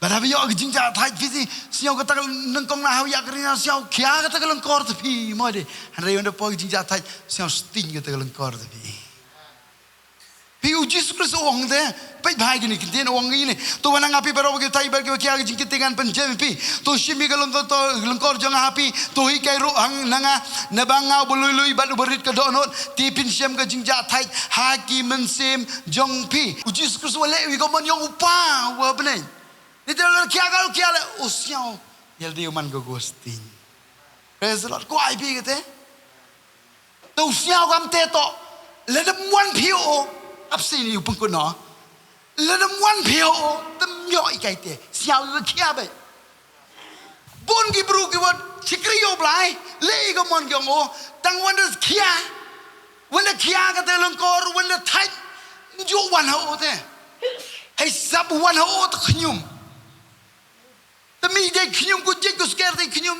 Bad haba ïoh ka jingjahthait, phi sngew kata ka nyngkong na ha u ïa ka ri na sngew khia kata ka lyngkor ta phi mo de. Hynrei ynda poi ka jingjahthait, sngew sting kata ka lyngkor ta phi. Phi, u Jisu Khrist u ong te, peit bha ïa kine ki ktien, u ong kine. To wan ha nga phi baroh kiba thait bad kiba khia, ka jingkit te ngan pynjem ïa phi. To shim ïa ka lyngkor, to lyngkor jong nga ha phi. To hikai ruh ha nga, na nga, naba nga uba lui lui bad uba rit ka dohnud. Te phin shem ka jingjahthait ha ki mynsiem jong phi. U Jisu Khrist u leh ïa ka mon jong u Pa uba ha bneng. Te u la khia ka, u khia leh, u sngew ïa lade u man ka ghosting. Praise the Lord. Ko ai phi kata. Te u sngew kam te to. Lada ym wan phi ha u. Ap sini u pynkut noh. Lada ym wan phi ha u, te ym ïoh ïa kaei te. Sngew ïa ka khia beit. Bun ki briew kiba shakri ïa u Blai, leh ïa ka mon ki ong o, tang wan da khia. Wan da khia kata ka lyngkor, wan da thait. Ym ju wan ha u te. Hei sap wan ha u te khñium. Te mi dei khñium, ku jied ku sker te khñium,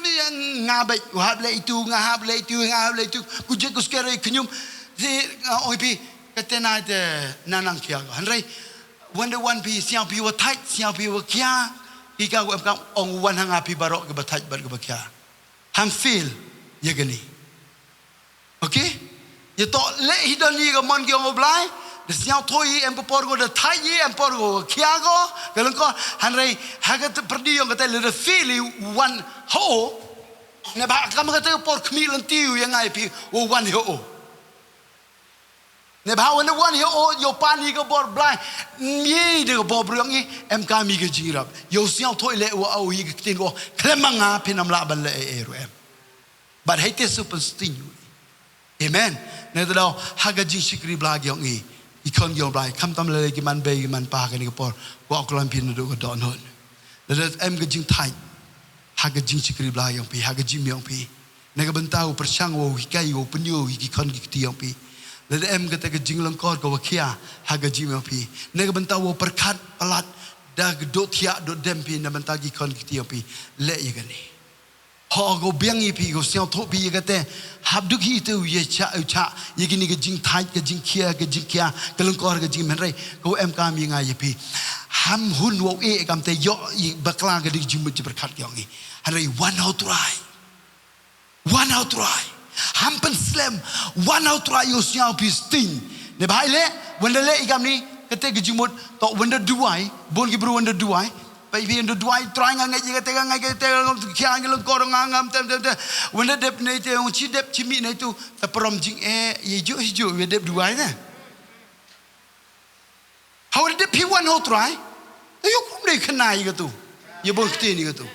nga beit, u hap leh itu, nga hap leh itu, nga hap leh itu, ku jied ku sker te khñium. Te nga ong ïa phi, kata na te na nang khia ko. Hynrei wan da wan phi, sngew phi wa thait, sngew phi wa khia. Ki ka ku em kam, ong wan ha nga phi baroh kiba thait bad kiba khia. Ham feel ïa kane. Okay? Ïa to leh hi don ïa ka mon ki ong u Blai. Da sngewthuh hi em ka por ko, da thait hi em por ko, khia ko ka lyngkor. Hynrei ha kata pyrdi ong kata lada feel hi wan ha u. Naba ha kata ka por khmih lynti u ïa nga ïa phi u wan ha u. Naba ha u wan ha u ïa u, ïa u pan ïa ka bor Blai. Ym ïa da ka bor briew ïa ngi, em kam ïa ka jingïarap. Ïa u sngewthuh leh u, u ïa ka ktien ko, khlem ma nga phin ym lah ban leh ei ei ruh em. Bad hei te shu pynsting u. Amen. Nangta daw ha ka jingshakri Blai ki ong i, i khon ki ong Blai, khamtam lei lei ki man bei ki man pa kane ka por, kwah u klam phi naduh ka dohnud. Lada em ka jingthait ha ka jingshakri Blai ki ong phi, ha ka jingmih ong phi. Na ka bynta u pyrshang, u hikai, u pynïoh ïa ki khon ki kti ong phi. Lada em kata ka jinglyngkor ka wa khia ha ka jingmih ong phi. Na ka bynta u pyrkhat palat da ka doh thiah doh dem phi na bynta ki khon ki kti ong phi. Leh ïa kane. Ho ko biang ïa phi, ko sngewthuh phi ïa kata. Hap duk hi te u ïa chah, u chah ïa kine ka jingthait, ka jingkhia, ka jingkhia, ka lyngkor, ka jingmih, hynrei ko em kam ïa nga ïa phi. Ham hun wow eh kam te ïoh ïa bakla ka dei ka jingmut jingpyrkhat ki ong i. Hynrei wan ha u Trai. Wan ha u Trai. Ham pynslem. Wan ha u Trai, ïoh sngew phi sting. Naba hai leh, wan da leh i kam ni, kata ka jingmut, to wan da duwai, bun ki briew wan da duwai. Peit phi wan da duwai, Trai nga ngeit ïa kata, nga ngeit ïa kata, nga khia ïa ka lyngkor nga ngam tem tem tem. Wan da dep ne te, wan chi dep chi mih ne tu, ta prom jingeh, ïa juh ïa juh, ïa dep duwai ne. Ha wan da dep phi wan ha u Trai. Ïa kum dei khynnah ïa katu. Ïa bun ktien ïa katu.